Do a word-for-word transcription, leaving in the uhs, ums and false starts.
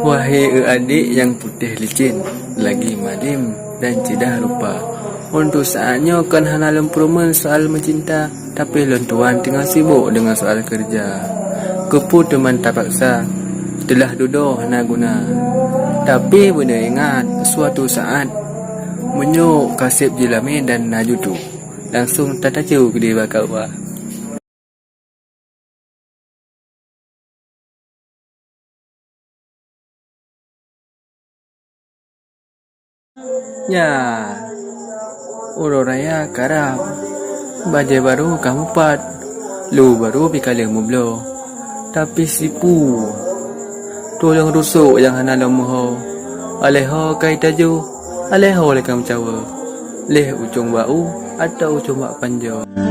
Wahé eu adék nyang putéh licén, lagi malém dan ceudah rupa. Untuk saát nyoe kon hana lôn peurumeuen soal meucinta, tapi lôn tuan teungoh sibok deungon soal keureuja. Keupeue teuma tapaksa, teulah dudoe hana guna. Tapi beuneu ingat, suatu saát, meunyoe ka seb jilamé dan na jutu, langsong tatacu keudeh bak kawa. Nyan, uroe raya karab, bajée barô ka mupat, lu barô pih ka lheueh meubloe. Tapi sipu, tulông rusok nyang hana lom meuho. Alèh ho ka itaju, alèh ho lé ka meucawa. Lheueh u cong bak u, atau u cong bak panjoe.